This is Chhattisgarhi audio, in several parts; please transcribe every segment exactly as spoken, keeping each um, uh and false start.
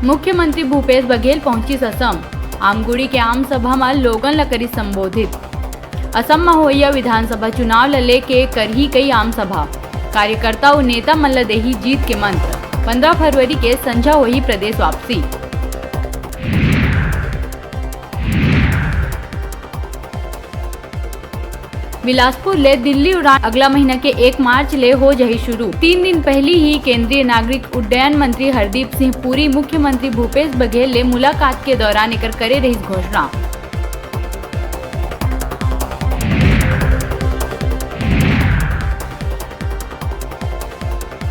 मुख्यमंत्री भूपेश बघेल पहुंचिस असम। आमगुड़ी के आम सभा म लोगन ल करिस संबोधित। असम म होइया विधानसभा चुनाव ल लेके करही कई आम सभा। कार्यकर्ता अउ नेता मन ल देही जीत के मंत्र। पंद्रह फरवरी के संझा होही प्रदेश वापसी। बिलासपुर ले दिल्ली उड़ान अगला महीना के एक मार्च ले हो जाही शुरू। तीन दिन पहिली ही केंद्रीय नागरिक उड्डयन मंत्री हरदीप सिंह पुरी मुख्यमंत्री भूपेश बघेल ले मुलाकात के दौरान एकर करे रहिस घोषणा।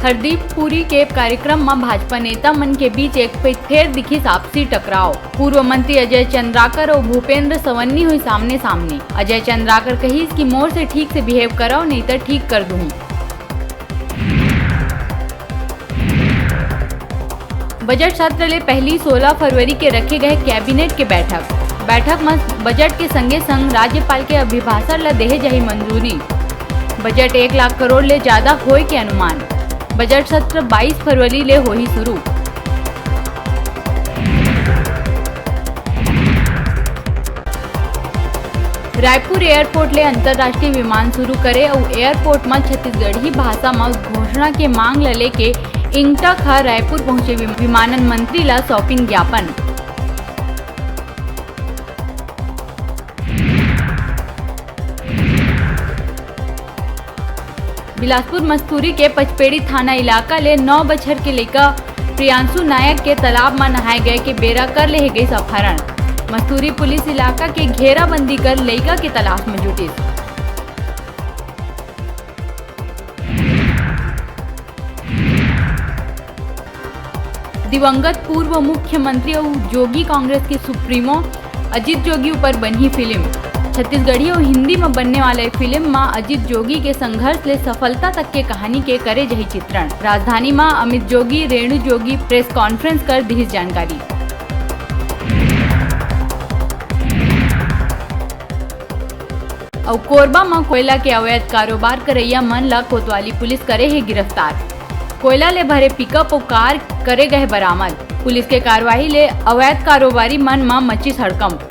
हरदीप पुरी के कार्यक्रम म भाजपा नेता मन के बीच एक फे-, फेर दिखिस आपसी टकराव। पूर्व मंत्री अजय चंद्राकर अउ भूपेंद्र सवन्नी होइस सामने-सामने। अजय चंद्राकर कहिस कि मोर से ठीक से बिहेव करव, नइ त ठीक कर दुहूं। बजट सत्र ले पहिली सोलह फरवरी के रखे गए कैबिनेट के बैठक। बैठक म बजट के संगे संग राज्यपाल के अभिभाषण ल देहे जाही मंजूरी। बजट एक लाख करोड़ ले ज्यादा होए के अनुमान। बजट सत्र बाईस फरवरी ले होही शुरू। रायपुर एयरपोर्ट ले अंतर्राष्ट्रीय विमान शुरू करे अउ एयरपोर्ट म छत्तीसगढ़ी भाषा म घोषणा के मांग ल लेके इंटक ह रायपुर पहुंचे विम-, विमानन मंत्री ल सौंपिन ज्ञापन। बिलासपुर मस्तूरी के पचपेड़ी थाना इलाका ले नौ बछर के लइका प्रियांशु नायक के तालाब म नहाए गए के बेरा कर लेहे गइस अपहरण। मस्तूरी पुलिस इलाका के घेराबंदी कर लइका के तलाश म जुटिस। दिवंगत पूर्व मुख्यमंत्री अउ जोगी कांग्रेस के सुप्रीमो अजीत जोगी ऊपर बनही फिल्म। छत्तीसगढ़ी अउ हिंदी म बनने वाला ये फिल्म म अजीत जोगी के संघर्ष ले सफलता तक के कहानी के करे जाही चित्रण। राजधानी म अमित जोगी, रेणु जोगी प्रेस कॉन्फ्रेंस कर दिहिस जानकारी। अउ कोरबा म कोयला के अवैध कारोबार करइया मन ल कोतवाली पुलिस करे हे गिरफ्तार। कोयला ले भरे पिकअप अउ कार करे गए बरामद। पुलिस के कार्रवाई ले अवैध कारोबारी मन म मचिस हड़कंप।